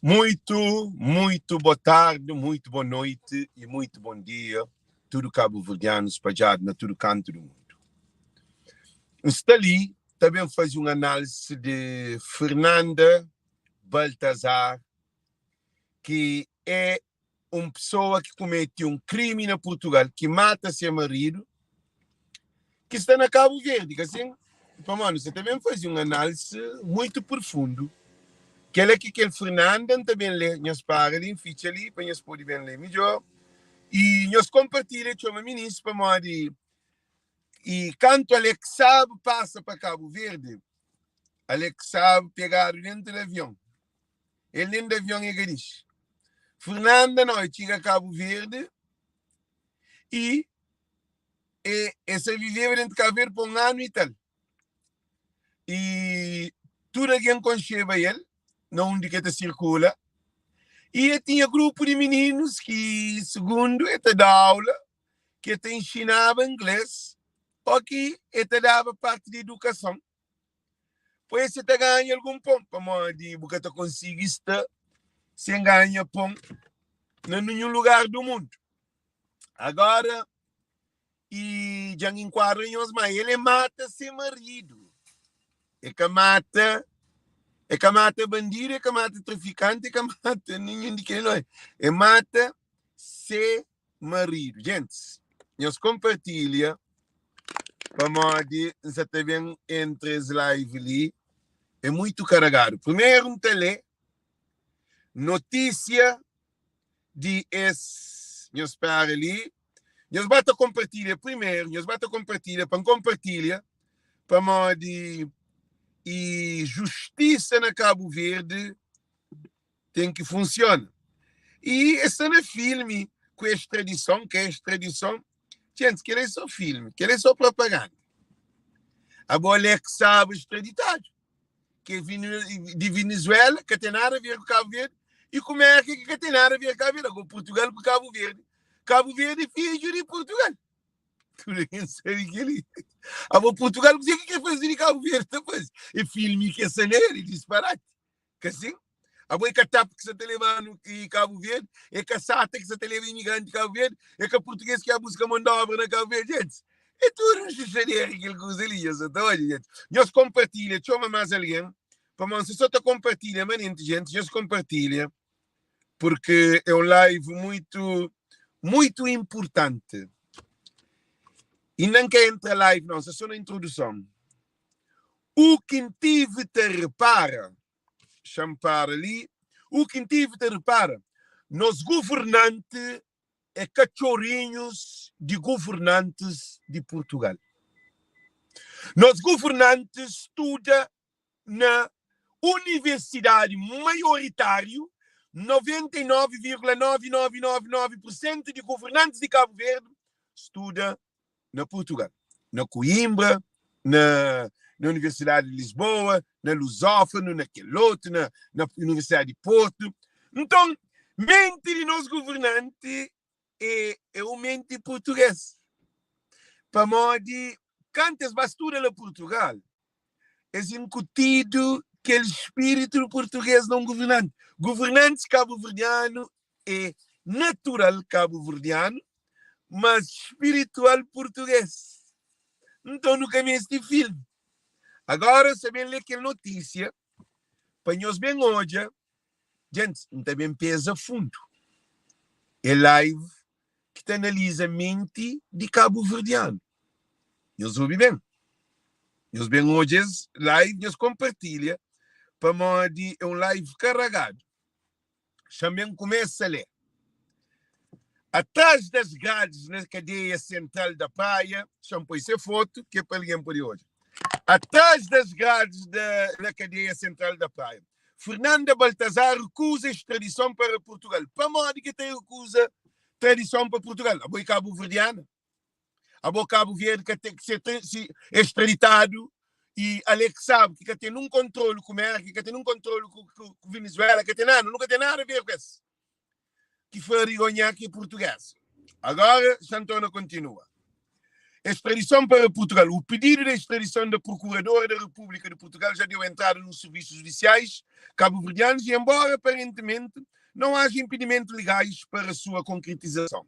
Muito, muito boa tarde, muito boa noite e muito bom dia, tudo cabo-verdiano espalhado na tudo canto do mundo. N sta li ta ben faze un análise de Fernanda Baltazar, ki é un pesoa ki kumete un krimi na Purtugal, ki mata se maridu, ki sta na Kabu Verdi, ka sin? Pamodi nu sta ta ben faze un análise muitu profundu. Kel-la ki kel Fernanda N ta ben lé, nhos para li, N fitxa li pa nhos pode ben lé midjór. I nhos konpartilha, txoma minis, pamodi i kantu Alex Saab pasa pa Kabu Verdi, Alex Saab pegadu déntu di avion. El nen di avion e ka dixi. Fernanda nau, e txiga Kabu Verdi i e e sa viveba dentu Kabu Verdi pa un anu i tal. I tudu algen konxeba el na undi ki e ta sirkula i e tinha grupu di mininus ki sugundu e ta da aula ki e ta inxinaba ingles o ki e ta daba parti di edukason. Pois si ta ganha algun pon, pamodi bu ka ta konsigi sta sen ganha pon na ninhun lugar du mundu. Agora, i dja N inkuadra nhos ma el e mata se maridu. E ka mata, e ka mata bandidu, e ka mata trafikanti, e ka mata ninhun di kel. E mata se maridu. Gentis, nhos konpartilha pamodi N sa ta ben entra es live li é muitu karagadu. Primeru N ta lé notísia di es nhos spera li. Nhos ba ta konpartilha primeru, nhos ba ta konpartilha pa N konpartilha pamodi i justisa na Kabu Verdi ten ki funsiona. I es sta na filmi ku extradison, ka extradison. Gentis, kel-la é sô filmi, kel-la é sô propaganda. Abo Alex sabe extraditadu, ki é di Venezuela, ka ten nada a ver ku Kabu Verdi, i ku Merka ki ka ten nada a ver ku Kabu Verdi. Ago Purtugal ku Kabu Verdi, Kabu Verdi é fidju di Purtugal. Tudu algen sabe kel-li. Abo Purtugal, kuzê ki krê faze di Kabu Verdi ta faze. É filmi ki es sta na el, é disparati. Ka sin? Abo é ka TAP ki sa ta leba-nu ki Kabu Verdi, é ka SATA ki sa ta leba imigranti Kabu Verdi, é ka purtugês ki a buska mon d'obra na Kabu Verdi. Gentis, é tudu un xuxadera kel kuza li, nhos sa ta odja, gentis. Nhos konpartilha, txoma más algen, pamodi si so ta konpartilha manenti, gentis, nhos konpartilha, purki é un live muitu, muitu inpurtanti. Inda N ka entra live nau, N sta so na introduson. U ki N tive ta repara, xa-m para li, u ki N tive ta repara, nos governanti é katxorinhus di governantis di Purtugal. Nos governanti studa na universidadi maioritáriu, 99,9999 pur sentu di governantis di Kabu Verdi studa na Purtugal, na Coimbra, na na Universidade de Lisboa, na Lusófono, na kel otu, na na Universidade de Porto. Nton, menti di nos governanti é é un menti purtugês. Pamodi kantu es ba studa la Purtugal, es inkutidu kel spiritu di purtugês na un governanti. Governantis kabuverdianu é natural kabuverdianu, mas spiritual purtugês. Nton nu ka meste filmi. Agora sa ben lé kel notísia pa nhos ben odja. Djentis, N ta ben peza fundu. É live ki ta analiza menti di kabuverdianu. Nhos obi ben. Nhos ben odja es live, nhos konpartilha pamodi é un live karagadu. Xa-m ben kumesa lé. Atrás das grades na cadeia central da Praia, xa-m poi se foto ki é pa algen pode odja. Atrás das grades da, na cadeia central da Praia, Fernanda Baltazar recusa extradição para Portugal. Pamodi ki ta recusa tradição pa Portugal? Abo é kabuverdiana? Abo Kabu Verdi ka ten ki ser extraditadu i ale ki sabe ki ka ten nun kontrolu ku Merka, ka ten nun kontrolu ku, ku, ku Venezuela, ka ten nada, nu ka ten nada a ver ku es. Ki farigonha ki é português. Agora, Santona continua. Extradição para Portugal. O pedido de extradição da Procuradora da República de Portugal já deu entrada nos serviços judiciais cabo-verdianos e, embora aparentemente não haja impedimentos legais para a sua concretização.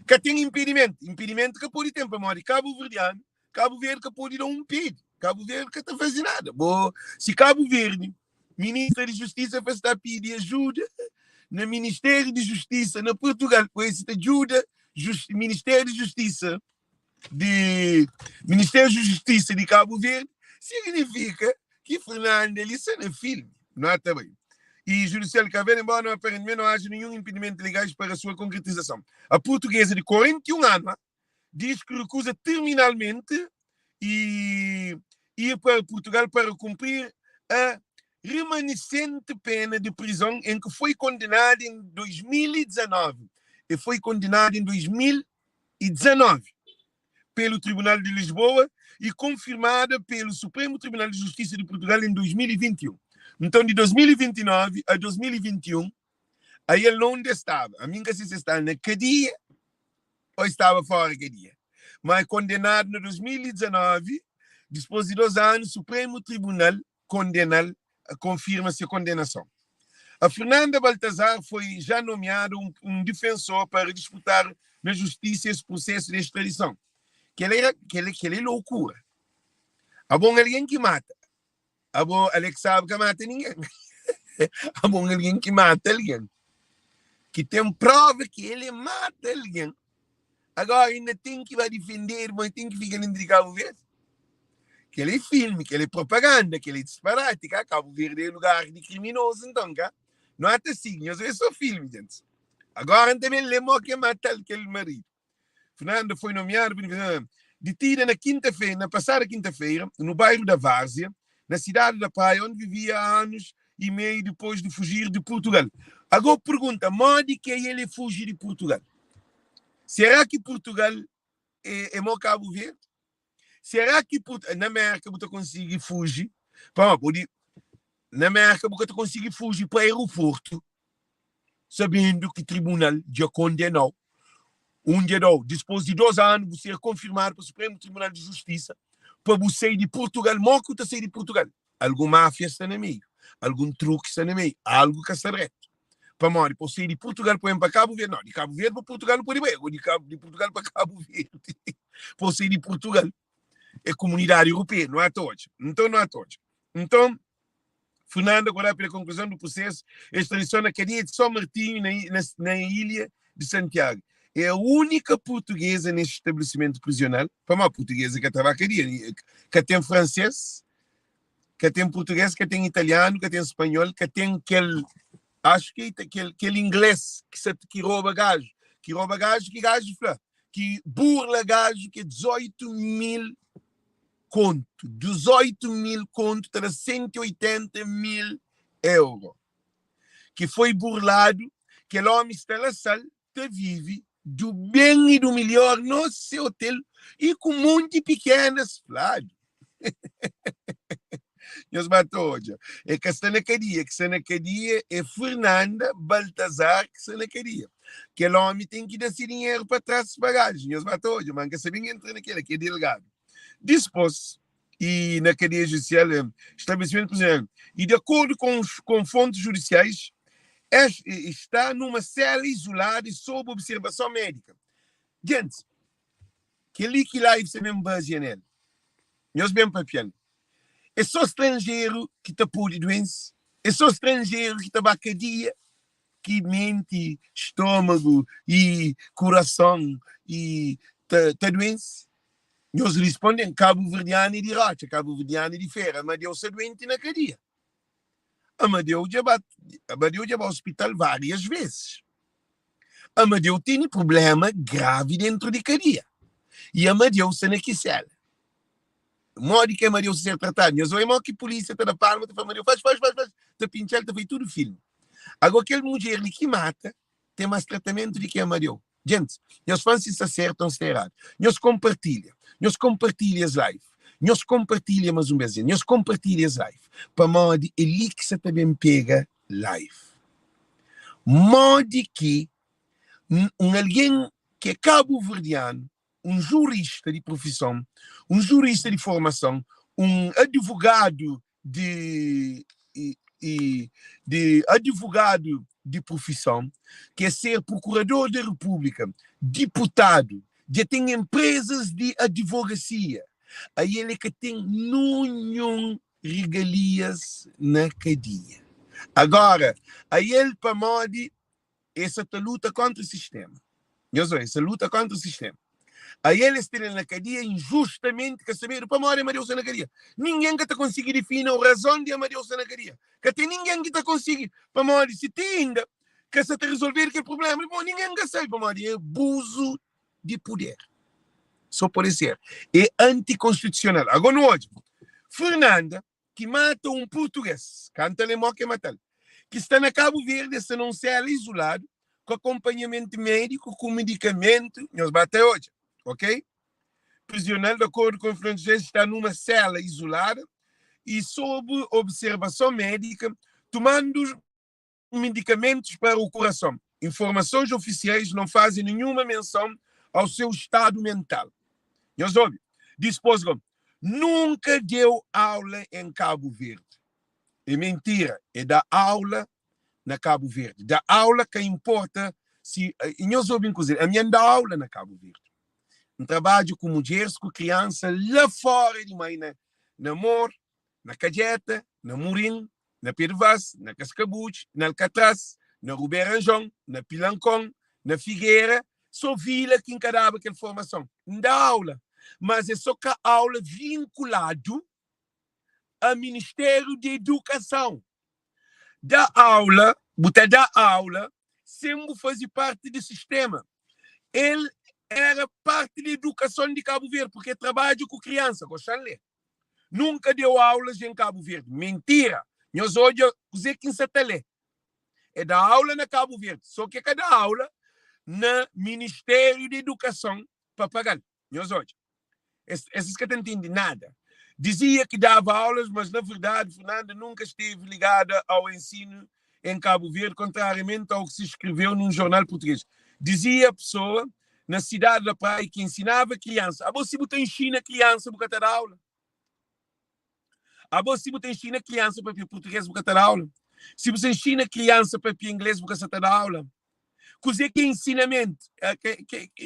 Ka ten impedimentu. Impedimentu ka pode ten pamodi kabuverdianu, Kabu Verdi ka pode da un pedi. Kabu Verdi ka ta faze nada. Bo, si Kabu Verdi, Ministra di Justisa fa sta pidi ajuda na Ministériu di Justisa na Portugal, pa si ta djuda Ministériu di Justisa di Ministériu di Justisa di Kabu Verdi, signifika ki Fernanda li sta na filmi. Nota bai. E judicial de Cabo Verde, embora não aparentemente não haja nenhum impedimento legais para a sua concretização. A portuguesa de 41 anos diz que recusa terminalmente e ir para Portugal para cumprir a remanescente pena de prisão em que foi condenada em 2019. E foi condenada em 2019 pelo Tribunal de Lisboa e confirmada pelo Supremo Tribunal de Justiça de Portugal em 2021. Então, de 2029 a 2021, aí ele onde estava. A mim que se está na cadeia ou estava fora da cadeia. Mas condenado em 2019, depois de 2 anos, o Supremo Tribunal condena, confirma-se a condenação. A Fernanda Baltazar foi já nomeado um defensor para disputar na justiça esse processo de extradição. Que ele era, que ele é loucura. Abo algen ki mata. Abo Alex sabe ka mata ningen. Abo algen ki mata algen. Ki ten prova ki el mata algen. Agora inda ten ki bai difende, mas ten ki fika dentru di Kabu Verdi. Kel é filmi, kel é propaganda, kel é disparati, ka? Kabu Verdi é lugar di kriminozu, nton, ka? Não há assim, nhos é só filme, gente. Agora também lembro que mata aquele marido. Fernando foi nomeado detida na quinta-feira, na passada quinta-feira, no bairro da Várzea, na cidade da Praia, onde vivia há anos e meio depois de fugir de Portugal. Agora pergunta, modi ki el fugi di Portugal? Será ki Portugal é mo Kabu Verdi? Será ki na Amérika bu ta konsigi fugi? Pa, pode, na Amérika bu ta konsigi fugi pa aeroportu, sabendo ki tribunal dja kondenou un dia dou, depois di 2 anu bu ser konfirmadu pa Supremo Tribunal di Justisa pa bu sai di Portugal, mo ki ta sai di Portugal? Algun máfia sta na meio, algun truki sta na meio, algu ka sta reto. Pamodi pa sai di Portugal pa pa Kabu Verdi, não, di Kabu Verdi pa Portugal não pode bai, di Portugal pa Kabu Verdi, pa sai di Portugal é comunidade europeia, não há todos. Então não há todos. Então Fernanda agora pela conclusão do processo, extradição na cadeia de São Martinho, na ilha de Santiago. É a única portuguesa neste estabelecimento prisional, para uma portuguesa que estava a cadeia, que tem francês, que tem português, que tem italiano, que tem espanhol, que tem aquele, acho que aquele inglês que rouba gajo, que rouba gajo, que gajo fla, que burla gajo, que é 18 mil kontu, 18 mil kontu, ta da 180 mil euro. Ki foi burladu, kel omi sta la sal, ta vive du ben i du melhor no se hotel i ku monti pequenas fladu. Nhos bata odja. É ka sta na kadia, ki sta na kadia é Fernanda Baltazar ki sta na kadia. Kel omi ten ki da se dinheru pa trás bagagens. Nhos bata odja, mas ka sabe entra naquele, que é delegado. Dispôs e na cadeia judicial, estabelecimento prisional, e de acordo com fontes judiciais, está numa cela isolada e sob observação médica. Gente, kel ki live se ben bazia nel. Nhos ben papia. É só stranjeru ki ta pode doença. É só stranjeru ki ta ba kadia, ki menti, estômago e coração e ta doença. Nhos respondem, Kabu Verdianu di rocha, Kabu Verdianu di fera, Amadeu sta doenti na kadia. Amadeu dja ba hospital várias vezes. Amadeu tem problema grave dentro de cadeia. E Amadeu sta na ki sela. Modi ki Amadeu ser tratadu. Nhos oi, ki polícia ta da palma, ta fala, Amadeu, faz, faz, faz, faz, ta pintxa, ta faz tudo filme. Agora, kel mulher li ki mata, ten mais tratamento di ki Amadeu. Gente, nhos fã si sta certo ou sta errado. Nhos kompartilha. Nhos kompartilha es live. Nhos kompartilha mais un bes. Nhos kompartilha es live. Pamodi é li ki sa ta ben pega live. Modi ki un algen ki é kabu-verdianu. Un jurista di profison, un jurista di formason, un advogadu di di advogadu di profison, ki é ser prokurador da Repúblika, diputadu, dja ten enprezas di advogasia, aí el é ka ten nunhun regalias na kadia. Agora, aí el pamodi E sa ta luta kontra sistema. Nhos oi, e sa luta kontra sistema. Ael es tene-l na kadia injustamenti, ka sabedu pamodi Amadeu sta na kadia. Ningen ka ta konsigi difini o razon di Amadeu sta na kadia. Ka ten ningen ki ta konsigi, pamodi si ti inda ka sa ta rizolvedu kel prublema li, pamodi ningen ka sabe, pamodi e abuzu di puder. So pode ser. E antikonstitusional. Ago nu odja Fernanda ki mata un purtugês, kanta el é mó ke mata-l, ki sta na Kabu Verdi, el sta na un sela izuladu, ku akonpanhamentu médiku, ku medikamentu, nhos ba ta odja, ok? Prisional, de akordu ku Fernando José, sta numa sela izulada e sob observason médika, tumandu medicamentos para o coração. Informações oficiais não fazem nenhuma menção ao seu estado mental. Nhos obi, dispôs go, nunka deu aula em Cabo Verde. É mentira, é da aula na Cabo Verde. Da aula ka importa si, nhos obi un kuza, ami N da aula na Cabo Verde. N trabadja ku mudjeres, ku kriansa la fora di mai na na Mor, na Kadjeta, na Murin, na Pé de Vaz, na Kaskabutx, na Alkatraz, na Rubera Anjon, na Pilankon, na Figera, so vila ki N ka daba kel formason. N da aula, mas é so ka aula vinkuladu a Ministériu di Edukason. Da aula, bu ta da aula sen bu faze parti di sistema. El era parti di edukason di Kabu Verdi, purki el trabadja ku kriansa. Gosta-m lé. Nunka deu aulas em Cabo Verde. Mentira! Nhos odja kuze ki N sa ta lé. É da aula na Cabo Verde, so ki é ka da aula na Ministério di Educason pa paga-l. Nhos odja. Es, es ka ta ntende nada. Dizia que dava aulas, mas na verdade Fernanda nunca esteve ligada ao ensino em Cabo Verde, contrariamente ao que se escreveu num jornal português. Dizia a pessoa na cidade da Praia que ensinava criança. Abo si bu ta inxina criança bu ka ta da aula? Abo si bu ta inxina criança papia português bu ka ta da aula? Si bu ta inxina criança papia inglês bu ka sa ta da aula? Kuzê ki é ensinamentu?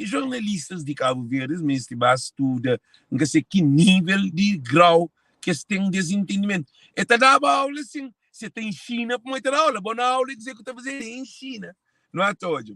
Jornalistas di Cabo Verde es meste ba studa, N ka sei ki nível di grau ki es ten des entendimentu. E ta daba aula sin, si e ta inxina pamodi e ta da aula. Bo na aula kuzê ki bu ta faze? E inxina. Não é ta odja.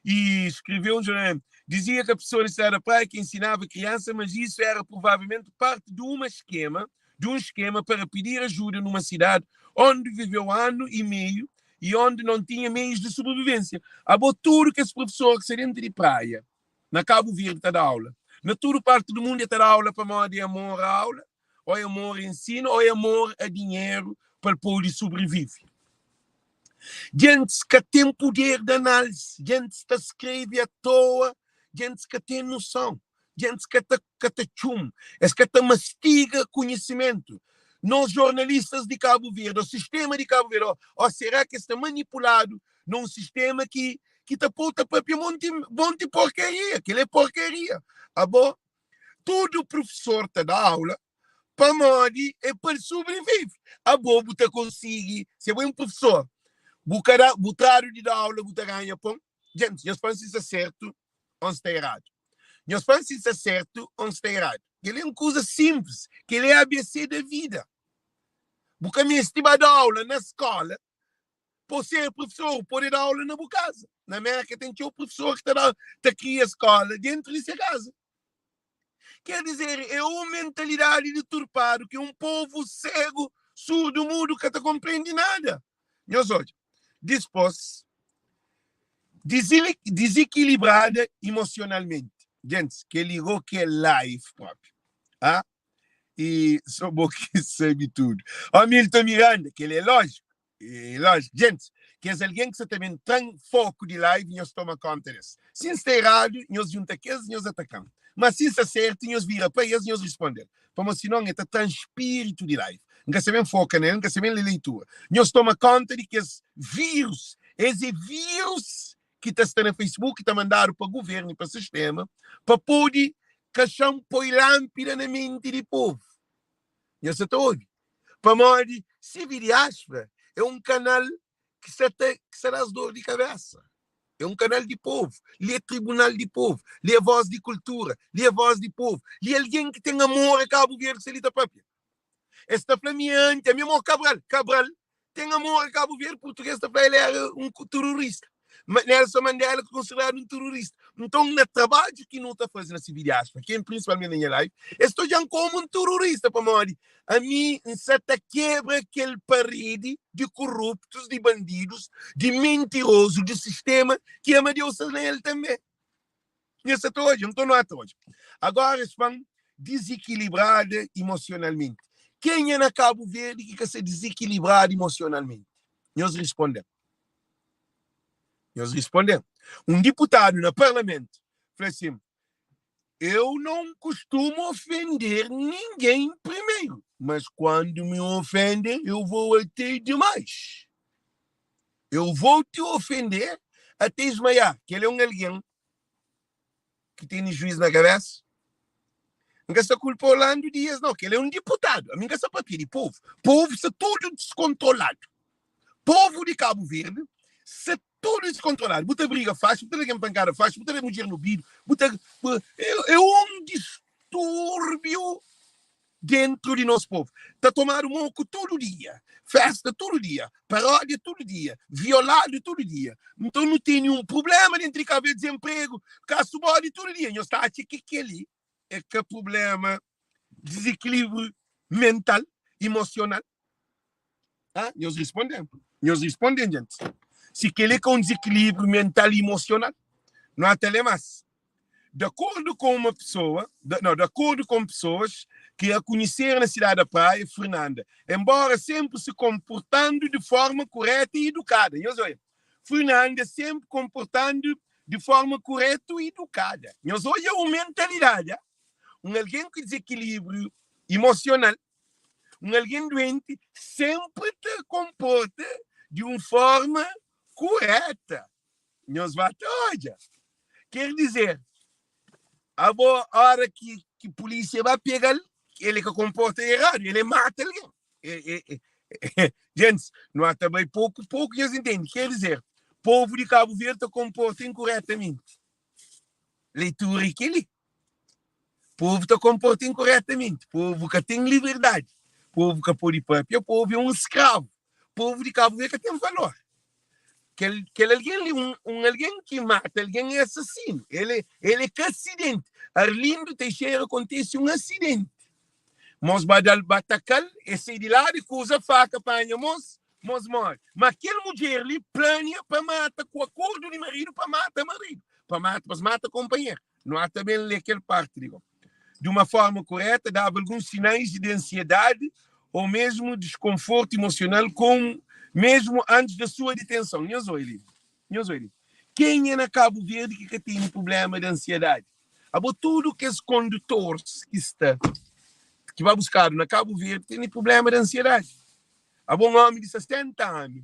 E escreveu um jornal. Dizia que a pessoa de Estrada da Praia que ensinava criança, mas isso era provavelmente parte de uma esquema, de um esquema para pedir ajuda numa cidade onde viveu ano e meio e onde não tinha meios de sobrevivência. Abo tudo que esse professor que está dentro de praia, na Cabo Verde está da aula, na toda parte do mundo está da aula para modo de amor à aula, ou é amor a ensino, ou é amor a dinheiro para poder sobreviver. Gentis ka ten puder di análise, gentis ta skrebe a toa, gentis ka ten noson, gentis ka ta ka ta txum, es ka ta mastiga konhisimentu. Nos jornalistas di Kabu Verdi, ô sistema di Kabu Verdi, ô será ki es ta manipuladu na un sistema ki ki ta pô-u ta papia monti monti porkaria? Kel-li é porkaria. Abo, tudu prufesor ta da aula Pamodi é pa el sobrevive. Abo bu ta konsigi, si abo é un profesor, bu ka da, bu tradu di da aula bu ta ganha pon? Djentis, nhos fla-m si sta sertu ô N sta eradu. Nhos fla-m si sta sertu ô N sta eradu. Kel-li é un kuza sinplis, kel-li é ABC da vida. Bu ka meste ba da aula na skóla pa bu ser profesor, bu pode da aula na bu kaza. Na Mérka ten txeu profesor ki ta da, ta kria skóla déntu di se kaza. Quer dizer, é un mentalidadi deturpadu ki un povu segu, surdu, mudu ka ta konprende nada. Nhos odja, dispos, dizikilibrada emosionalmenti. Gentis, kel-li go ki é live propi. Ah, e so bo ki sabe tudu. Ó Milton Miranda, kel-li é lójiku. É lójiku. Gentis, kes algen ki sa ta ben tra-m foku di live, nhos toma konta des. Si N sta eradu, nhos djunta kes, nhos ataka-m. Má si N sta sertu, nhos vira pa es, nhos risponde-l. Pamodi sinon e ta tra-m spiritu di live. N ka sa ben foka na el, N ka sa ben lé leitura. Nhos toma konta di kes vírus. Es é vírus ki ta sta na Facebook, ki ta mandadu pa guvernu i pa sistema, pa pode. Kaxan poi lánpida na menti di povu. Nhos sa ta obi? Pamodi CV Diáspora é un kanal ki sa ta ki sa da-s dor di kabésa. É un kanal di povu. Li é tribunal di povu. Li é vós di kultura. Li é vós di povu. Li é algen ki ten amor a Kabu Verdi ki sta li ta pâpia. Es ta fla mi é anti, ami é mo Cabral. Cabral ten amor a Cabo Verde, português ta fla el era un terrorista. Nelson Mandela que considerado um terrorista. Então, na trabalho que não tá fazendo na CV Diáspora, que é principalmente na minha live, estou já como um terrorista, pamodi a mim nsa ta quebra aquele parede de corruptos, de bandidos, de mentiroso, de sistema que ama Deus na ele também. Nhos sa ta odja? Nton nu ata odja. Agora es fla-m dizikilibrada emosionalmenti. Kenha na Kabu Verdi ki ka sta dizikilibradu emosionalmenti? Nhos risponde-m. Nhos risponde-m. Un diputadu na parlamentu fla asin, Eu não costumo ofender ninguém primeiro, mas quando me ofendem eu vou até demais. Eu vou te ofender até esmaiar. Kel é un algen ki tene juiz na kabésa. N ka sta kulpa Orlando Dias, nau. Kel é un diputadu. Ami N ka sta papia di povu. Povu sta tudu diskontroladu. Povu di Kabu Verdi sta tudu diskontroladu. Bu ta briga faxi, bu ta da algen pankada faxi, bu ta da mudjer no bidu, bu ta. É un distúrbiu Dentru di nos povu ta tomadu moku tudu dia, festa tudu dia, paródia tudu dia, violadu tudu dia. Nton nu tene un prubléma dentru di Kabu Verdi, dizenpregu, kasu bodi tudu dia. Nhos ta atxa ki kel-li é ka prubléma, dizikilibriu mental, imosional? Ha? Nhos risponde-m. Nhos risponde-m, djentis. Si kel-li é ka un dizikilibriu mental i imosional, nu ata lé más. De acordo com uma pessoa, de, não, de acordo com pessoas que a conheceram na cidade da Praia, Fernanda, embora sempre se comportando de forma correta e educada. Nhos olha, Fernanda sempre comportando de forma correta e educada. Nhos olha a mentalidade, ah? Um alguém com desequilíbrio emocional, um alguém doente, sempre te comporta de uma forma correta. Nhos ba ta odja. Ker dizer, abo ora ki ki pulisia ba pega-l, el ka konporta eradu, el mata algen. Gentis, nu ata bai poku poku, nhos intende? Ker dizer, povu di Kabu Verdi ta konporta inkuretamenti. Leitura é kel-li. Povu ta konporta inkuretamenti. Povu ka ten liberdadi. Povu ka pode papia. Povu é un skravu. Povu di Kabu Verdi ka ten valor. Kel, kel algen li, un, un algen ki mata algen é asasinu. El é, el é ka asidenti. Arlindo Teixeira kontese un asidenti. Mos ba dal, ba ataka-l, e sai di ladu, e kuza faka panha mos, mos more. Ma kel mudjer li plania pa mata, ku akordu di maridu, pa mata maridu, pa mata, pa es mata konpanher. Nu ata ben lê kel parti li. De uma forma correta, dava alguns sinais de ansiedade ou mesmo desconforto emocional, com, mesmo antes da sua detenção. Nhos oi li. Nhos oi li. Kenha na Cabo Verde ki ka tene problema de ansiedade? Abo tudo kes condutores ki sta ki ba buscado na Cabo Verde tene problema de ansiedade. Abo um homem de 60 anos,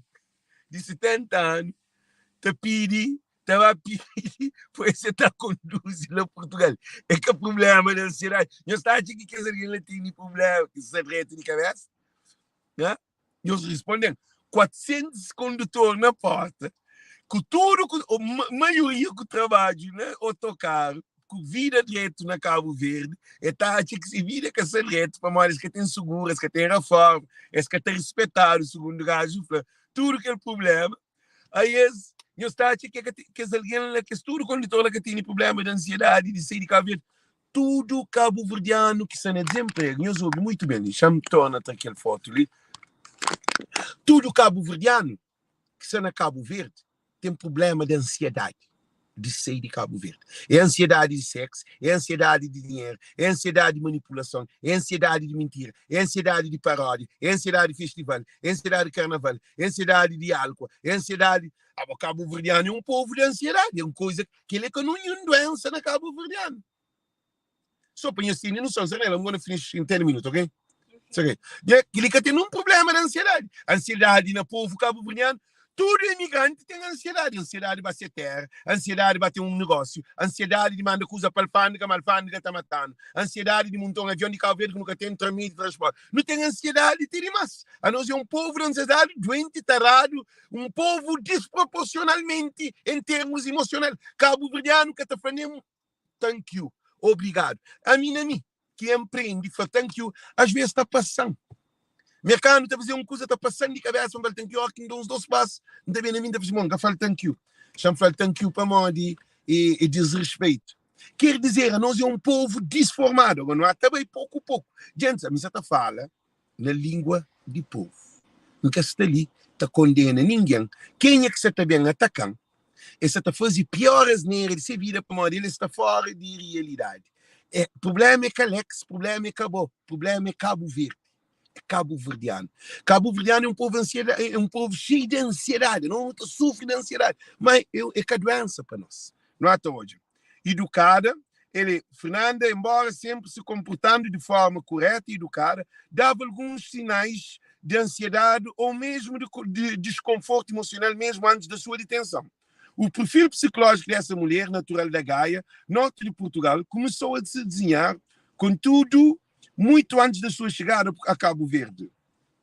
de 70 anos, ta pidi ta ba pidi pa es ta konduzi la Portugal. É ka problema di ansiedadi. Nhos ta atxa ki kes algen la tene problema ki sta dretu di kabesa? Nha? Nhos responden, 400 kondutor na porta, ku tudu ku maioria ku trabadju na otokaru, ku vida dretu na Kabu Verdi, e ta atxa ki se vida ka sta dretu pamodi es ka ten suguru, es ka ten raforma, es ka ta rispetadu, sugundu gaju fla. Tudu kel problema Aí es, nhos ta atxa ke kes algen la, kes tudu kondutor la ka tene problema di ansiedadi di sai di Kabu Verdi? Tudu kabuverdianu ki sta na dizenpregu, nhos obi muitu ben li, xa-m torna tra kel fotu li. Tudu kabuverdianu ki sta na Kabu Verdi ten problema di ansiedadi di sai di Kabu Verdi. É ansiedadi di sexo, é ansiedadi di dinheru, é ansiedadi di manipulason, é ansiedadi di mintira, é ansiedadi di paródia, é ansiedadi di festival, é ansiedadi di karnaval, é ansiedadi di álcool, é ansiedadi. Abo kabuverdianu é un povu di ansiedadi, é un koza kel é ka ninhun duensa na kabuverdianu. Só pa nhos tene noson, Zanela, I'm gonna finish in 10 minutes, ok? It's okay. Nha, kel-li ka ten nun problema di ansiedadi. Ansiedadi na povu kabuverdianu. Tudu imigranti ten ansiedadi. Ansiedadi di ba se téra, ansiedadi di ba ten un negósiu, ansiedadi di manda kuza pa alfândega, ma alfândega ta mata-nu, ansiedadi di monta un avion di Kabu Verdi ki nu ka ten tramiti di transpórti. Nu ten ansiedadi ti dimás. Anos é un povu di ansiedadi, duenti, taradu, un povu disproporsionalmenti en termus emosional. Kabuverdianu ka ta fla nen thank you, obrigadu. Ami na mi, ki N prende fla thank you, às vezes ta pasa-m. Merkanu ta faze un kuza ta pasa-m di kabesa, N fla thank you, óras ki N da uns dos pasu, N ta ben na mi N ta fla si, Mon, N ka fla-l thank you. Xa-m fla-l thank you pamodi é disrespeito. Ker dizer, anos é un povu disformadu. Agora nu ata bai poku poku. Djentis, ami sa ta fala na lingua di povu. N ka sta li ta kondena ningen. Kenha ki sa ta ben ataka-m, el sa ta faze pior asnera di se vida pamodi el sta fora di rialidadi. É, prublema é ka Alex, prublema é ka bo, prublema é Kabu Verdi, é kabuverdianu. Kabuverdianu é un povu ansieda, é un povu xeiu di ansiedadi, nos nu ta sufri di ansiedadi, ma é, é ka duensa pa nos. Nu ata odja. Idukada, el é, Fernanda, enbora senpri se konportandu di forma kureta i idukada, dava alguns sinais di ansiedadi ou mesmu di di diskonfortu emosional mesmu antis da sua ditenson. O perfil psicológico dessa mulher, natural da Gaia, norte de Portugal, começou a se desenhar, contudo, muito antes da sua chegada a Cabo Verde.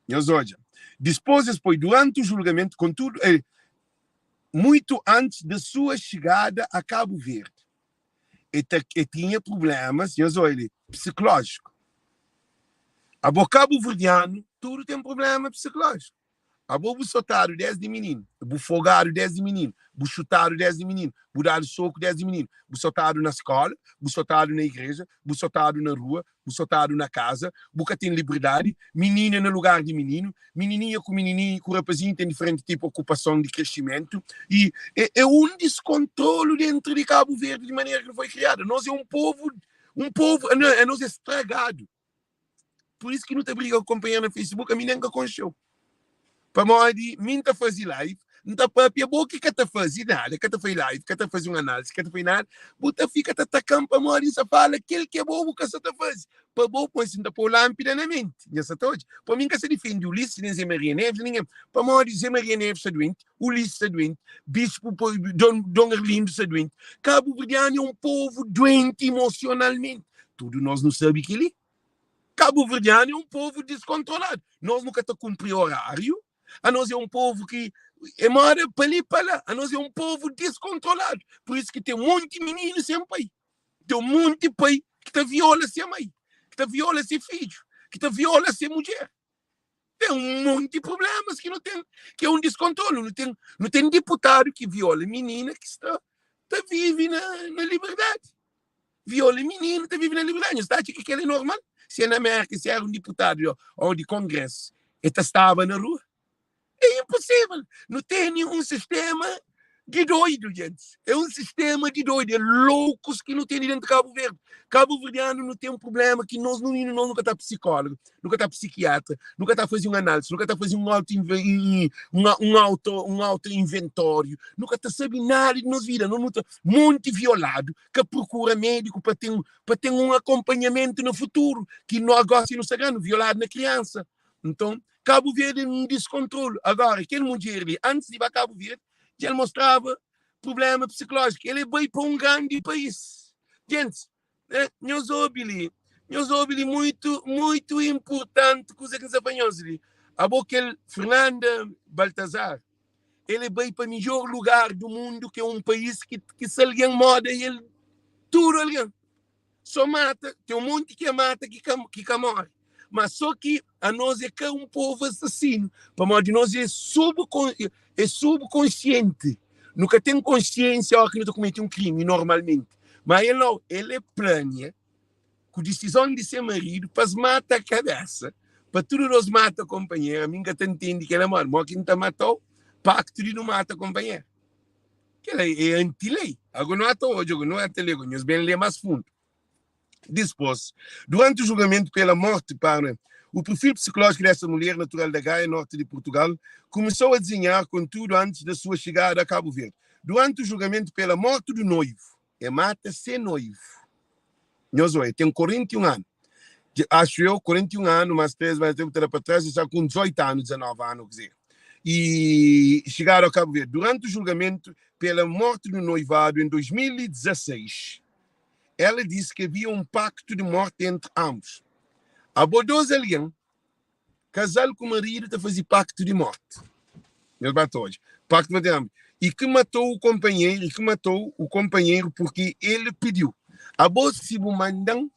Nhos odja. Dispôs es poi durante o julgamento, contudo, eh, muito antes da sua chegada a Cabo Verde. E ta, e tinha problemas, nhos odja, psicológico. Abo cabo-verdiano, tudo tem problema psicológico. Abo bu sotadu desdi mininu, bu fogadu desdi mininu, bu xutadu desdi mininu, bu dadu soku desdi mininu, bu sotadu na skola, bu sotadu na igreja, bu sotadu na rua, bu sotadu na kaza, bu ka ten liberdadi, minina na lugar di mininu, minininha ku minininhu ku rapazinhu ten diferenti tipu okupason di kresimentu i e e un diskontrolu dentru di Kabu Verdi di manera ki nu foi kriadu. Nos e un povu, un povu, anos e stragadu. Por isso ki nu ta briga ku kompanheru na Facebook, ami nen ka konxeu. Pamodi mi N ta fazi live, N ta papia, bo ki ka ta fazi nada, ka ta fai live, ka ta fazi un análise, ka ta fai nada, bu ta fika ta ataka-m pamodi N sa fala kel ki abo bu ka sa ta fazi. Pa bo, poi si N ta pô lánpida na menti, nha sa ta odja. Pa mi N ka sa difende Ulisses, nen Zé Maria Neves, ningen. Pamodi Zé Maria Neves sta duenti, Ulisses sta duenti, Bispu Don, Don Arlindo sta duenti. Kabuverdianu é un povu duenti emosionalmenti. Tudu nos nu sabe kel-li. Kabuverdianu é un povu diskontroladu. Nos nu ka ta kunpri oráriu. Anos é un povu ki é moda pa li pa la. Anos é un povu diskontroladu. Pur isu ki ten monti mininu sen pai. Ten monti pai ki ta viola se mai, ki ta viola se fidju, ki ta viola se mudjer. Ten un monti prublémas ki nu ten, ki é un diskontrolu. Nu ten, nu ten diputadu ki viola minina ki sta ta vive na, na liberdadi. Viola mininu ta vive na liberdadi. Nhos ta atxa ki kel é normal? Si é na Mérka, si éra un diputadu ô di kongrésu, el ta staba na rua? É inposível. Nu tene un sistéma di doidu, gentis. É un sistéma di doidu. É loukus ki nu tene dentu Kabu Verdi. Kabuverdianu nu ten prubléma ki nos nu nos nu ka ta psikólogu, nu ka ta psikiatra, nu ka ta faze un análise, nu ka ta faze un auto un auto un auto inventóriu, nu ka ta sabe nada di nos vida. Nos nu ta monti violadu, ka prokura médiku pa ten pa ten un akonpanhamentu na futuru, ki no gósi nu sta grandi, violadu na kriansa. Nton, Kabu Verdi é un diskontrolu. Agora, kel mudjer li, antis di ba Kabu Verdi, dja el mostraba prubléma psikolójiku. El é bai pa un grandi país. Gentis, eh, nhos obi li, nhos obi li muitu, muitu inpurtanti kuza ki N sta fla nhos li. Abo kel Fernanda Baltazar, el é bai pa midjór lugar du mundu, ki é un país ki, ki se algen moda el, tudu algen. Só mata, tem um monte que mata que ka, que ka morre. Mas só que a nós é ka um povo assassino. Pamodi nós é subcon, é subconsciente. Nunca tem consciência hora que nós comete um crime normalmente. Mas ele não, ele é plania com decisão de ser marido para mata a cabeça, para tudo nós mata companheiro. A mim que entende que ele é morre, mas quem tá matou, pacto de não mata companheiro. Kel-la é anti-lei. Ago nu ata odja, ago nu ata lé, ago nhos ben lé más fundu. Dispôs, durante o julgamento pela morte para o perfil psicológico desta mulher, natural da Gaia, norte de Portugal, começou a desenhar, contudo, antes da sua chegada a Cabo Verde. Durante o julgamento pela morte do noivo, é mata se noivo. Nhos odja, ten 41 anu. Acho eu, 41 anu, más 3, más tempo, ta da pa trás, e sta ku 18 anu, 19 anu, kuzê. E chegado ao Cabo Verde. Durante o julgamento pela morte do noivado em 2016, ela disse que havia um pacto de morte entre ambos. Abo 2 algen, kazal ku maridu ta faze pacto de morte. Nhos ba ta odja. Pacto de morte entre ambos. E que matou o companheiro, e que matou o companheiro porque ele pediu. Abo si bu mandan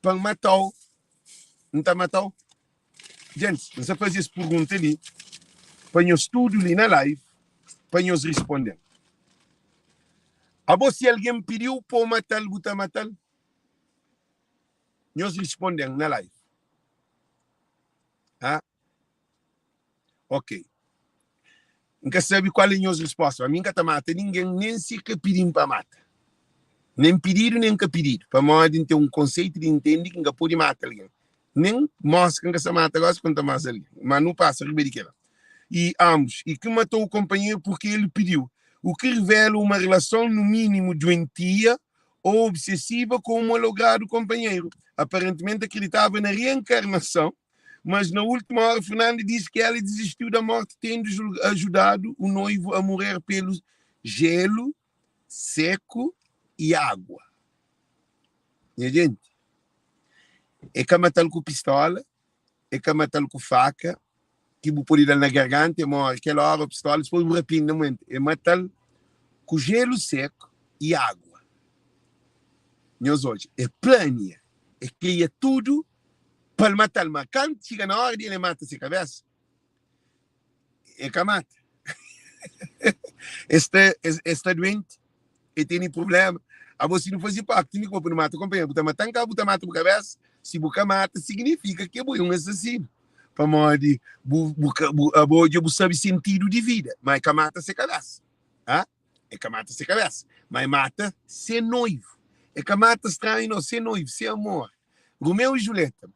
pa N mata-u, N ta mata-u? Gentis, N sta faze es pergunta li pa nhos tudu li na live pa nhos risponde-m. Abo si algen pidi-u pa u mata-l, bu ta mata-l? Nhos risponde-m na live. Ha? Ok. N ka sabe kual é nhos resposta, ma mi N ka ta mata ningen, nen si ka pidi-m pa mata. Nen pididu, nen ka pididu. Pamodi N ten un konseitu di ntende ki N ka pode mata algen. Nen moska N ka sa mata gosi pa N ta masa algen. Ma nu pasa riba di kela. E ambos, e ki matou o companheiro porque ele pediu, o que revela uma relação no mínimo doentia ou obsessiva com o malogrado companheiro. Aparentemente acreditava na reencarnação mas na última hora Fernanda diz que ela desistiu da morte tendo ajudado o noivo a morrer pelo gelo seco e água. Nha gente, é ka matal ku pistola, é ka matal ku faca, ki bu pode dal na garganta e morre kel hora, pistola, depois bu rapende na momento. É matal ku gelo seco e água. Nhos odja, é plania, é kria tudo pa el mata-l, ma kantu txiga na óra di el mata se kabésa, el ka mata. El sta, el sta duenti, el tene prubléma. Abo, si nu faze paktu mi ku bo pa nu mata kunpanheru, bu ta mata-m ka bu ta mata bu kabésa? Si bu ka mata, siginifika ki abo é un asasinu, pamodi bu, bu ka, bu, abo dja bu sabe sentidu di vida, ma el ka mata se kabésa. Ha? E ka mata se kabésa, ma el mata se noivu. E ka mata stranhu, nau, se noivu, se amor. Rumeu i Juleta.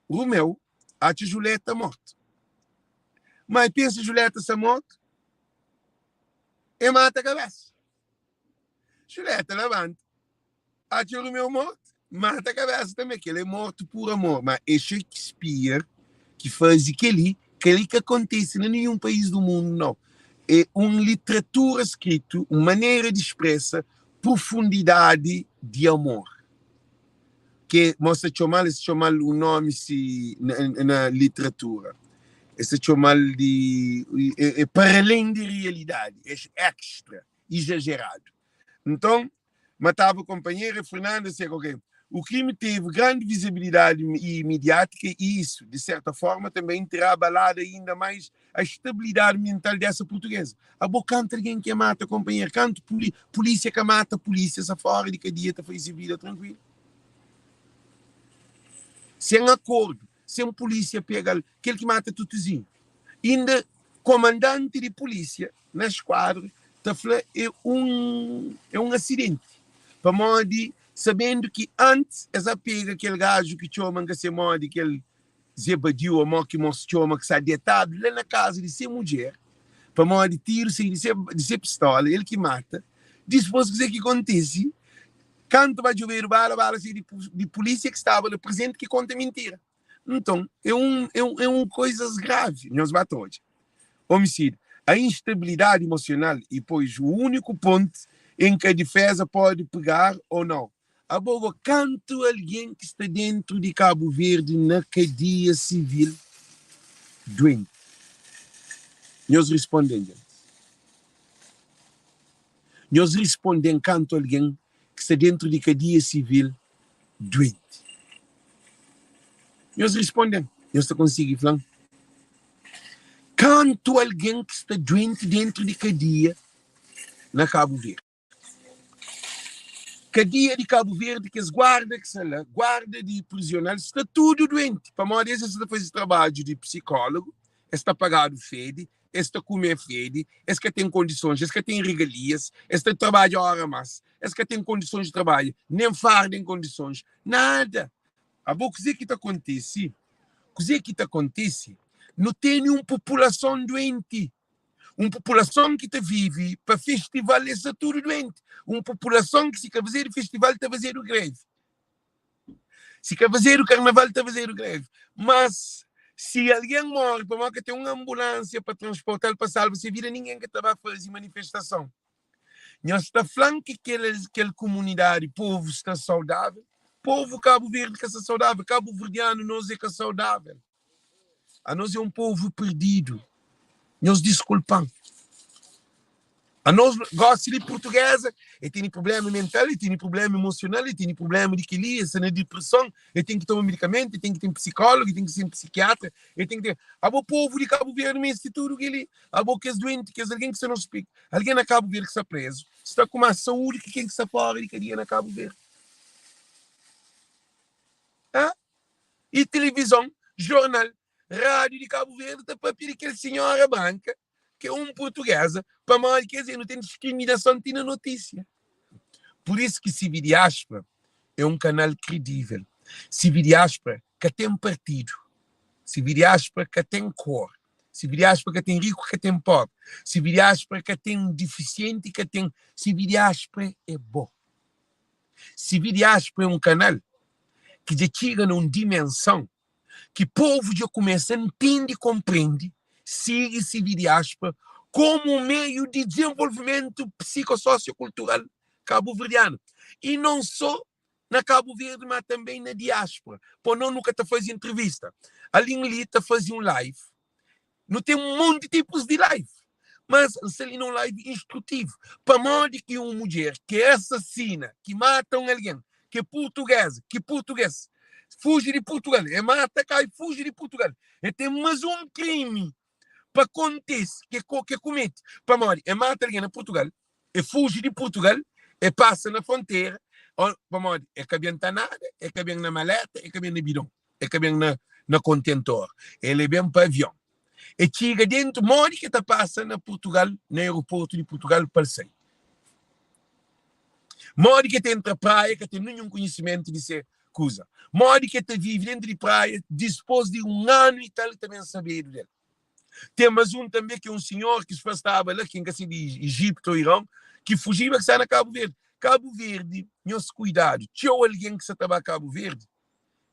Rumeu atxa Juleta mortu. Ma e pensa Juleta sta mortu, e mata kabesa. Juleta labanta, atxa Rumeu mortu, mata kabesa tanbe. Kel é mortu pur amor. Ma é Shakespeare ki faze kel-li. Kel-li ka kontise na ninhun país du mundu, nau. É un litratura skritu, un manera di spresa profundidadi di amor. Ke mos ta txomal, es txomal un nomi si na, na literatura. Es ta txomal di é, é para além di realidadi, é extra, izajeradu. Nton, mataba konpanheru, Fernanda se ok. O crime teve grande visibilidade e midiática e isso, de certa forma, também terá abalado ainda mais a estabilidade mental dessa portuguesa. Abo kantu algen ke mata konpanheru, kantu puli, polícia ka mata polícia, sa fora di kadia ta faze vida tranquilo. Sen acordo, sen polícia pega-l, kel ki mata tutuzinho. Inda komandanti di polícia na esquadra ta fla é un é un acidente. Pamodi sabendo ki antes es a pega kel gajo ki txoma nka se modi kel Zé Badiu ô mo ki mos txoma ki sta detadu la na kaza di se mudjer pamodi tiru sai di se di se pistola el ki mata dispôs kuzê ki kontise kantu ba djobedu bala bala sai di di pulísia ki staba la prezenti ki konta mintira nton é un é un é un koizas gravi nhos ba ta odja Homicídio. A instabilidade emocional e pois o único ponto em que a defesa pode pegar ou não Abo go kantu algen ki sta dentru di Kabu Verdi na kadia sivil duenti? Nhos risponden djantis. Nhos risponden kantu algen ki sta dentru di kadia sivil duenti? Nhos risponden. Nhos ta konsigi flan? Kantu algen ki sta duenti dentru di kadia na Kabu Verdi? Kadia di Kabu Verdi, kes guarda ki sta la, guarda di prizional, sta tudu duenti, pamodi es es ta faze trabadju di psikólogu, es ta pagadu fedi, es ta kume fedi, es ka ten kondisons, es ka ten regalias, es ta trabadja óra más, es ka ten kondisons di trabadja, nen farda en kondisons, nada. Abo kuzê ki ta kontise? Kuzê ki ta kontise? Nu tene un populason duenti. Un populason ki ta vive pa festival es sta tudu duenti. Un populason ki si ka fazedu festival ta fazedu grevi. Si ka fazedu karnaval ta fazedu grevi. Mas. Si algen móre pamodi ka ten un anbulánsia pa transporta-l pa salva se vida, ningen ka ta ba faze manifestason. Nhos ta fla-m ki kel, kel kumunidadi, povu sta saudável? Povu Kabu Verdi ka sta saudável. Kabuverdianu nos é ka saudável. Anos é un povu perdidu. Nhos diskulpa-m. Anos gosi di purtugeza, e tene prublema mental, e tene prublema emosional, e tene prublema di kel-li, e sta na dipreson, e ten ki toma medikamentu, e ten ki ten psikólogu, e ten ki ten psikiatra, e ten ki ten. Abo povu di Kabu Verdi meste tudu kel-li. Abo kes duenti, kes algen ki sta na ospik, algen na Kabu Verdi ki sta prezu, sta ku más saúdi ki ken ki sta fora di kadia na Kabu Verdi. Ha? I tilivizon, jornal, rádiu di Kabu Verdi ta papia di kel sinhora branka ki é un purtugeza, pamodi kes nu ten diskriminason ti na notísia. Pur isu ki CV Diáspora é un kanal kredível. CV Diáspora ka ten partidu. CV Diáspora ka ten kor. CV Diáspora ka ten riku, ka ten pobri. CV Diáspora ka ten difisienti, ka ten. CV Diáspora é bo. CV Diáspora é un kanal ki dja txiga na un dimenson ki povu dja kumesa ntende, konprende, sigi CV Diáspora komu un meiu di dizenvolvimentu psikososiokultural kabuverdianu i non so na Kabu Verdi ma tanbe na diáspora. Po no nu ka ta faze entrevista alin li ta faze un live. Nu ten un monti tipus di live, mas N sta li na un live instrutivu. Pamodi ki un mudjer ki é asasina, ki mata un algen, ki é purtugeza, ki purtugês, fuji di Purtugal, e mata ka e fuji di Purtugal, e ten mas un krimi pa kontise, ki e kumete, pamodi e mata algen na Purtugal, e fuji di Purtugal, e pasa na frontera, pamodi e ka ben ta nada, e ka ben na maleta, e ka ben na bidon. E ka ben na na kontentor, el e ben pa avion. E txiga dentu, modi ki e ta pasa na Purtugal, na aeroportu di Purtugal pa el sai? Modi ki e ta entra praia, ka ten ninhun konhisimentu di se kuza? Modi ki e ta vive dentu di praia dispos di un anu i tal ta ben sabedu del? Ten mas un tanbe ki é un sinhor ki spa staba la, ki N ka sabe di Ijiptu ô Iron, ki fujiba ki sta na Kabu Verdi. Kabu Verdi, nhos kuidadu, txeu algen ki sa ta ba Kabu Verdi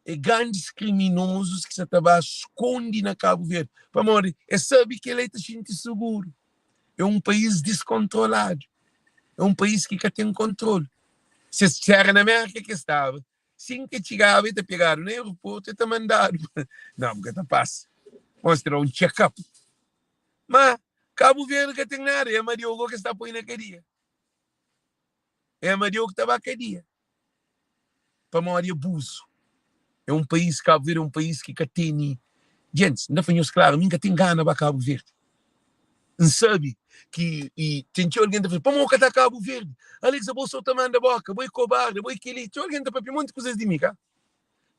é grandis kriminozus ki sa ta ba skondi na Kabu Verdi, pamodi es sabe ki el ta xinti suguru. É un país diskontroladu, é un país ki ka ten kontrolu. Se éra na Mérka ki es staba, sin ki txigaba, e ta pegadu na aeroportu, e ta mandadu pa. Nau, bu ka ta pasa. Mostra un check-up. Ma Kabu Verdi ka ten nada, é Amadeu go ki es ta poi na kadia. É Amadeu ki ta ba kadia pamodi abuzu. É un país, Kabu Verdi é un país ki ka tene djentis. N ta fla nhos klaru, mi N ka ten gana ba Kabu Verdi. N sabe ki i ten txeu algen ta fla, pamodi bu ka ta Kabu Verdi? Alex, abo so ta manda boka, bo é kobardi, abo é keli. Txeu algen ta papia monti kuzas di mi, ka?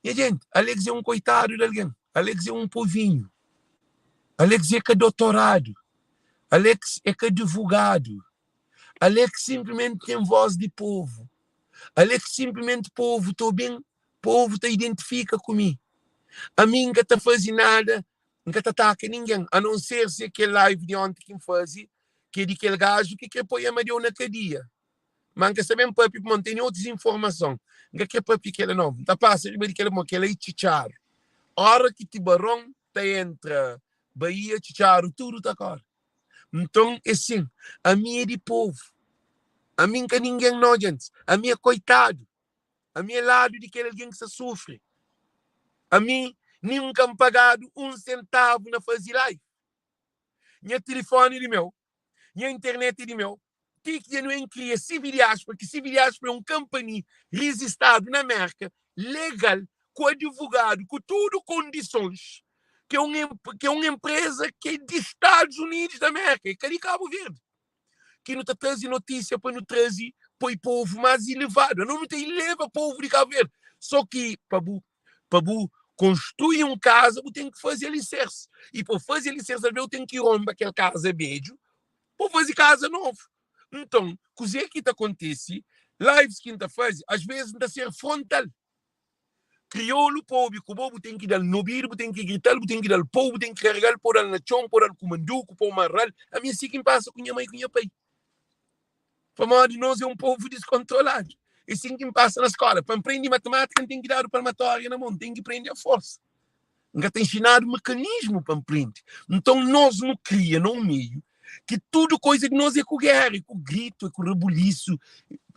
Nha jenti, Alex é un koitadu di algen. Alex é un povinhu. Alex é ka dotoradu. Alex é ka advogadu. Alex sinplimenti ten vós di povu. Alex sinplimenti povu ta obi-m, povu ta identifika ku mi. Ami N ka ta faze nada, N ka ta ataka ningen, a non ser si é kel live di onti ki N faze, ki é di kel gaju ki kre poi Amadeu na kadia. Má N ka sta ben papia pamodi N tene otus informason. N ka kre papia kela no. N ta pasa riba di kela pamodi kela é txitxaru. Óra ki tibaron ta entra baía, txitxaru tudu ta kóre. Nton é sin, ami é di povu, ami N ka ningen no, djentis, ami é koitadu, ami é ladu di kel algen ki sta sufri, ami nin N ka pagadu un sentavu na faze live, nha tilifoni é di meu, nha internet é di meu, ti ki dja nu N kria CV Diáspora, ki CV Diáspora é un kanpani rizistadu na Mérka, legal, ku advogadu, ku tudu kondisons, ki é un ki é un enpreza ki é di Stadus Unidus di Mérka, é ka di Kabu Verdi, ki nu ta traze notísia pa nu traze poi povu más ilevadu. Anos nu ta ileva povu di Kabu Verdi. Só ki pa bu pa bu konstrui un kaza bu ten ki faze aliserse. I pa bu faze aliserse alvês bu ten ki ronba kel kaza bedju pa bu faze kaza novu. Nton, kuzê ki ta kontise, lives ki N ta faze, asvês N ta ser frontal. Kriolu pa obi ku bo, bu ten ki da-l n'obidu, bu ten ki grita-l, bu ten ki da-l pou, bu ten ki karega-l, po da-l na txon, po da-l ku manduku, po marra-l. Ami é si ki N pasa ku nha mai ku nha pai. Pamodi nos é un povu diskontroladu. É sin ki N pasa na skóla. Pa N prende matimátika, N ten ki dadu palmatória na mon, N ten ki prende a forsa. N ka ta inxinadu mekanismu pa N prende. Nton, nos nu kria na un meiu ki tudu koiza di nos é ku géra, é ku gritu, é ku rabulisu.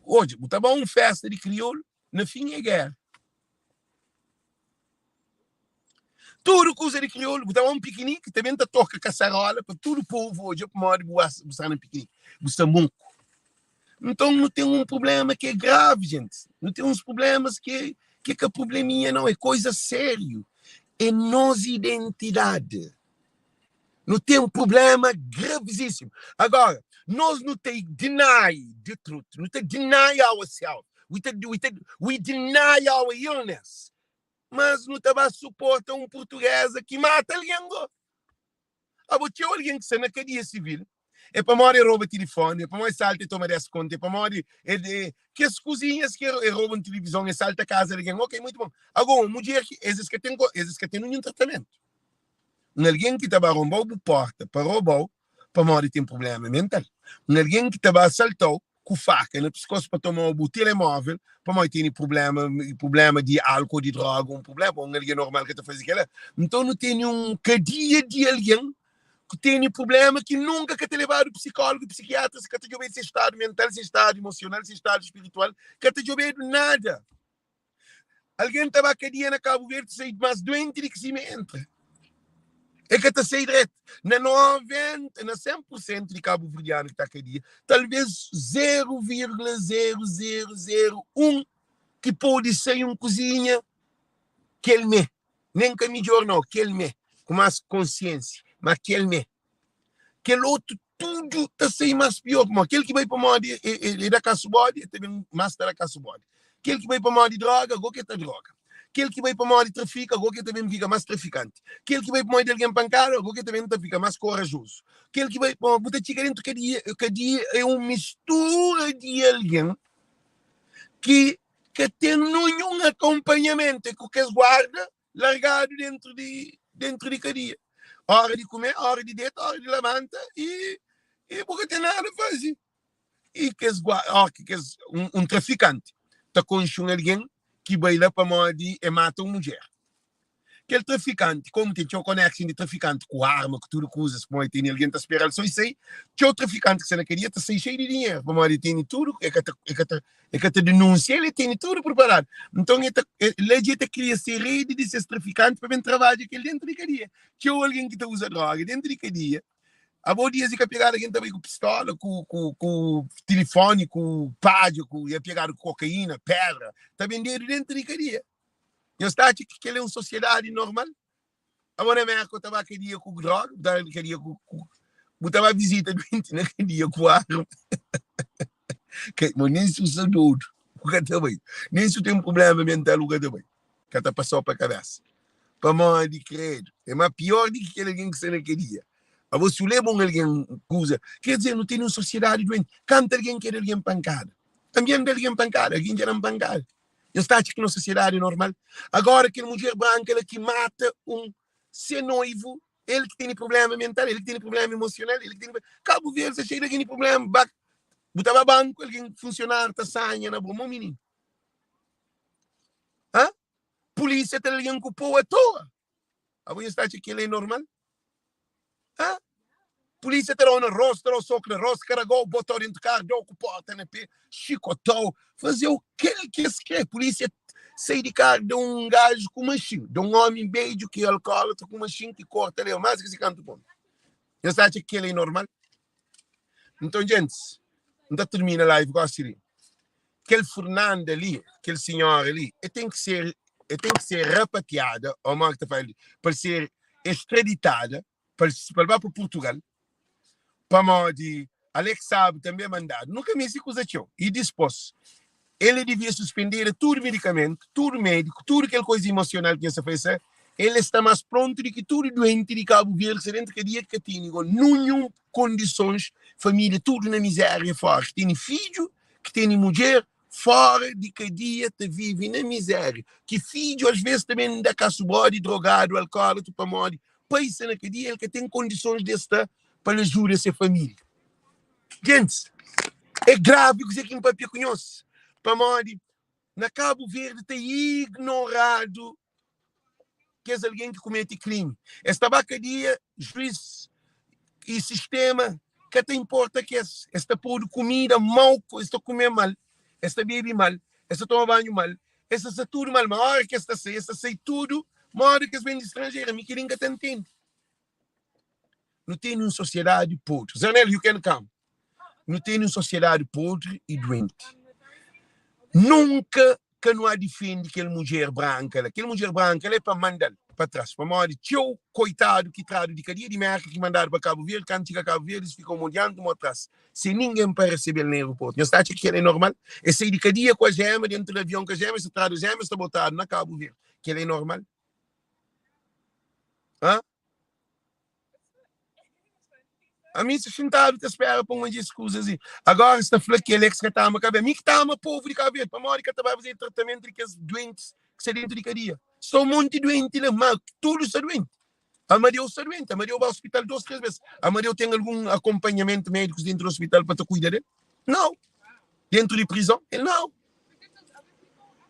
Odja, bu ta ba un fésta di kriolu, na fin é géra. Tudu kuza di kriolu, bu ta ba un pikiniki, ta ben ta toka kasarola pa tudu povu odja pamodi bu bu sta na pikiniki, bu sta moku. Nton nu ten un prubléma ki é gravi, gentis. Nu ten uns prublémas ki é ka prubléminha nau, é koiza sériu. É nos identidadi. Nu ten prubléma gravísimu. Agora, nos nu ta deny the truth, nu ta deny ourselves, we ta, we ta, we deny our illness. Mas nu ta ba suporta un portuguesa ki mata algen go. Abo txeu algen ki sta na kadia sivil é pamodi e roba tilifoni, é pamodi e salta e toma 10 kontu, é pamodi e, e kes kuzinhas ki e roba un tilivizon, e salta kaza di algen. Ok, muitu bon. Ago, un mudjer ki es es ka ten, es es ka ten ninhun tratamentu. Un algen ki ta ba ronba-u bu porta pa roba-u pamodi ten prubléma mental. Un algen ki ta ba asalta-u ku faka na piskos pa toma-u bu telemóvel pamodi tene prubléma, prubléma di álkuol, di dróga, un prubléma. Un algen normal ka ta faze kel-la. Nton nu tene un kadia di algen ku tene prubléma ki nunka ka ta lebadu psikólogu, psikiatra, ka ta djobedu se stadu mental, se stadu emosional, se stadu spiritual, ka ta djobedu nada. Algen ta ba kadia na Kabu Verdi sai más duenti di ki sima entra. E ka ta sai dretu. Na 90, na 100 pur sentu di kabuverdianu ki ta kadia, talvês 0,0001 ki pode sai un kuzinha kel mê. Nen ka midjór nau, kel mê. Ku más konsiénsia, má kel mê. Kel otu tudu ta sai más pior. Pamodi kel ki bai pamodi e da kasu bodi, e ta ben más ta da kasu bodi. Kel ki bai pamodi droga, go ke ta droga. Kel ki bai pamodi trafika, go ke ta ben fika más trafikanti. Kel ki bai pamodi algen pankada, go ke ta ben ta fika más korajozu. Kel ki bai pamodi bu ta txiga dentu kadia, kadia é un mistura di algen ki ka ten ninhun akonpanhamentu, é ku kes guarda largadu dentru di dentru di kadia. Ora di kume, ora di deta, ora di labanta i i bu ka ten nada faze. I kes gua ó ki kes un, un trafikanti ta konxe un algen ki bai la pamodi e mata un mudjer. Kel trafikanti, komu ten txeu konekson di trafikanti ku arma, ku tudu kuzas, pamodi tene algen ta spera-l so i sai, txeu trafikanti ki sta na kadia ta sai xeiu di dinheru, pamodi e tene tudu, e ka ta e ka ta E ka ta denunsia, el e tene tudu preparadu. Nton, e ta, e, la dja e ta kria se redi di ses trafikanti pa ben trabadja ku el dentu di kadia. Txeu algen ki ta uza droga dentu di kadia, abo dias e ka pegadu, algen ta bai ku pistola, ku, ku, ku tilifoni, ku padja, ku, e pegadu ku kokaina, pedra, ta bendedu dentu di kadia. Nhos ta atxa ki kel é un sosiedadi normal? Abo na Merka bu ta ba kadia ku droga, bu ta ba kadia ku, ku bu ta ba visita duenti na kadia ku arma. Ka, mo nem si bu sta dodu, bu ka ta bai. Nem si bu ten problema mental, bu ka ta bai. Ka ta pasau pa kabesa. Pamodi, kredu, é ma pior di ki kel algen ki sta na kadia. Abo si bu leba un algen kuza, ker dizer, nu tene un sosiedadi duenti. Kantu algen ki é di algen pankada? Ami N da algen pankada, algen dja da-m pankada. Nhos ta atxa ki nos sosiedadi é normal? Agora kel mudjer branka la ki mata un se noivu, el ki tene prublema mental, el ki tene prublema emosional, el ki tene Kabu Verdi sta xeiu di algen di prublema. Ba bu ta ba banku, algen funsionáriu ta sanha na bo, mo mininu. Ha? Polísia ta da algen ku pô atoa. Abo nhos ta atxa kel é normal? Ha? Polícia ta dau na rosto, ta dau soco na rosto, caragou, botau dentro carro, dau ku porta na pé, chicotau, fazeu kel ki es kre. Polícia sai di carro, da um gajo ku machin, da um homem bedju ki é alcoólatra ku machin ki corta leu mais ki si canto ponto. Nhos ta atxa kel é normal? Nton, gentis, N ta termina live gosi li. Kel Fernanda li, kel senhora li, e ten ki ser, e ten ki ser rapatriada, ou mo ki ta fala li, pa el ser extraditada, pa el, pa el ba pa Portugal, pamodi Alex Saab tanbe mandadu. Nu ka meste kuza txeu. I dispos, el e devia suspendeda tudu medikamentu, tudu mediku, tudu kel koiza emosional ki nha sta fase, el e sta mas prontu di ki tudu duenti di Kabu Verdi ki sta dentu kadia ki ka tene go nunhun kondisons, familia tudu na mizeria fora, ki tene fidju, ki tene mudjer fora di kadia ta vive na mizeria, ki fidju as ves ta ben da kasu bodi, drogadu, alkolatra pamodi pai sta na kadia el ka ten kondisons di sta pa el ajuda se familia. Gentis, é gravi kuzê ki N papia ku nhos, pamodi na Kabu Verdi ta ignoradu. kes algen ki kumete krimi. Es ta ba kadia, juiz i sistema ka ta inporta ku es. Es ta podu kumida mau, es ta kume mal, es ta bebe mal, es ta toma banhu mal, es ta sta tudu mal. Ma ora ki es ta sai, es ta sai tudu modi ki es ben di stranjeru. Ami kel-li N ka ta ntende. Nu tene un sosiedadi podri. Zanel, you can come. Nu tene un sosiedadi podri i duenti. Nunka ka nu a difende kel mudjer branka la. Kel mudjer branka la é pa manda-l pa tras. Pamodi txeu koitadu ki tradu di kadia di Merka ki mandadu pa Kabu Verdi, kantu txiga Kabu Verdi es fika un mo dianti un mo tras, sen ningen pa resebe-l na aeroportu. Nhos ta atxa ki kel-la é normal? Es sai di kadia ku ajema, dentu di avion ku ajema, es ta tradu ajema, es ta botadu na Kabu Verdi. Kel-la é normal? Hã? Ami sta xintadu ta spera pa un odja es kuzas li. Agora es ta fla ki Alex ka ta ama Cabo Verde. Mi ki ta ama povu di Cabo Verde. Pamodi ka ta bai faze tratamentu di kes duentis ki sta dentu di kadia? Sta un monti duenti la, ma tudu sta duenti. Amadeu sta duenti. Amadeu bai hospital dos, tres bes. Amadeu ten algun akonpanhamentu medikus dentu di hospital pa ta kuida del? Nau. Dentu di prizon? El nau.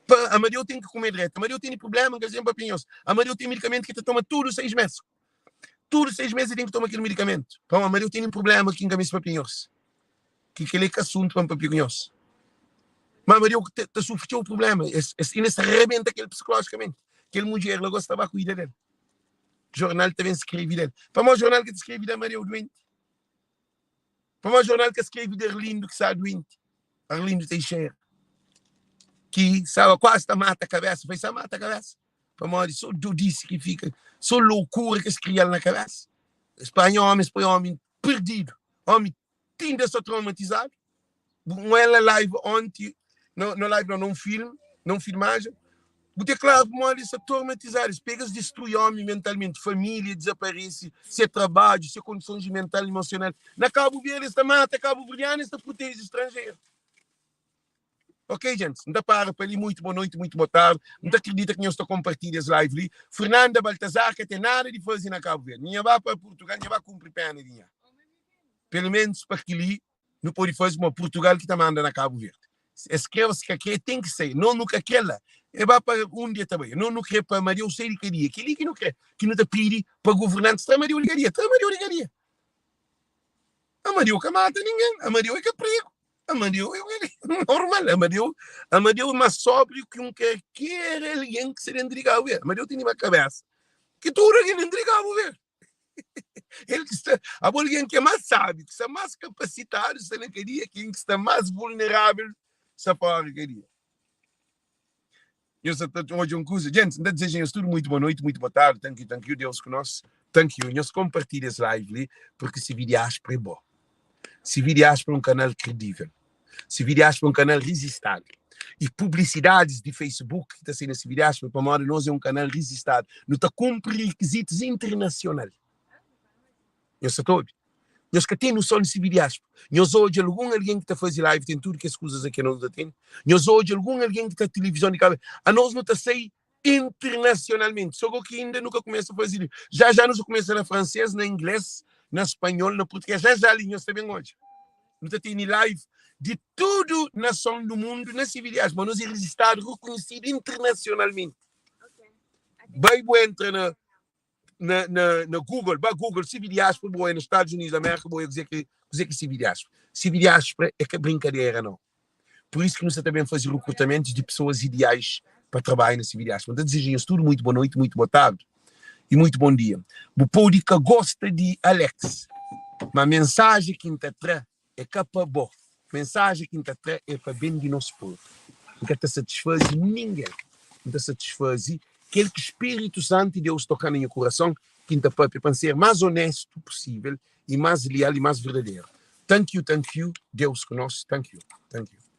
Pa Amadeu ten ki kume dretu. Amadeu tene prublema, N ka sen papia nhos. Amadeu ten medikamentu ki ta toma tudu 6 mes. Tudu 6 mes e ten ki toma kel medikamentu. Pamodi Amadeu tene un prublema ki N ka meste papia nhos. Ki kel-li é ka asuntu pa N papia ku nhos. Ma Amadeu ta, ta sufri txeu prublema. Es, es, inda sta rebenta kel psikolójikamenti. Kel mudjer la gosi ta ba kuida del. Jornal ta ben skrebe del. Pamodi jornal ka ta skrebe di Amadeu duenti? Pamodi jornal ka skrebe di Arlindo ki sta duenti? Arlindo Teixeira ki staba kuazi ta mata kabesa, foi sa mata kabesa pamodi so dodisi ki fika, so loukura ki es kria-l na kabesa. Es panha omi, es poi omi perdidu, omi tinda sta traumatizadu. Bu el na live onti, no, no live não, num filme, num filmagem, bu te klaru pamodi es sta traumatizadu, es pega es distrui omi mentalmenti, familia dezaparesi, se trabadju, se kondisons mental, emosional. Na Kabu Verdi es ta mata kabuverdianu, es ta proteje stranjeru. Ok gents, N ta para pa li, muito boa noite, muito boa tarde, N ta akredita ki nhos ta konpartilha es live li. Fernanda Baltazar ka ten nada di faze na Kabu Verdi, nha ba pa Purtugal, nha ba kunpri pena di nha. Pelo menos pa kili nu pode faze kuma Purtugal ki ta manda na Kabu Verdi. Es kre o si ka kre, ten ki sai. No nu ka kre la, e ba pa undi e ta bai. No nu kre pa Amadeu sai di kadia. Kili ki nu kre, ki nu ta pidi pa governantis tra Amadeu di kadia, tra Amadeu di kadia. Amadeu ka mata ningen, Amadeu é ka prego. Amadeu é normal, Amadeu, Amadeu é mais sóbrio que um qualquer alguém que se dentro de Cabo Verde. Amadeu tem uma cabeça que tudo alguém dentro de Cabo Verde. Ele que está, há alguém que é mais sábio, que está mais capacitado, está na cadeia, quem que está mais vulnerável, está fora da cadeia. Nhos ta odja un kuza. Gente, N ta dizeja nhos tudu muito boa noite, muito boa tarde. Thank you, thank you. Deus ku nos. Thank you. Nhos kompartilha es live li, porque CV Diáspora é bo. CV Diáspora é um canal credível. CV Diáspora é um canal registado. E publicidades de Facebook que ta sai na CV Diáspora, pamodi nos é um canal registado. Nu ta cumpri requisitos internacional. Nhos sa ta obi? Nhos ka ten noson di sibi diáspora. Nhos odja algun algen ki ta faze live ten tudu kes kuzas aki anos nu ta ten? Nhos odja algun algen ki ta tilivizon di Kabu Verdi? Anos nu ta sai internasionalmenti. So go ki inda nu ka kumesa faze li. Já já nu ta kumesa na fransês, na inglês, na spanhol, na purtugês. Já já li nhos ta ben odja. Nu ta tene live di tudu nason du mundu na sibi diáspora. Ma nos é rejistadu, rekonhesidu internasionalmenti. Bai bu entra na na, na, na Google, ba Google, CV Diáspora, bu oi na Estados Unidos da América, bu oi kuze ki, kuze ki CV Diáspora. CV Diáspora é ka brincadeira, não. Por isso que nós também fazer recrutamentos de pessoas ideais para trabalhar na CV Diáspora. Então, desejo tudo muito boa noite, muito boa tarde e muito bom dia. Bu pode que gosta de Alex, mas mensagem que ta tra é ka pa bo. Mensagem que ta tra é pa bem de nos povo. N ka ta satisfaze ninguém. N ta satisfaze kel ki Spiritu Santu di Deus toka na nha kurason, ki N ta papia pa N ser más onéstu pusível i más lial i más verdaderu. Thank you, thank you, Deus ku nos, thank you, thank you.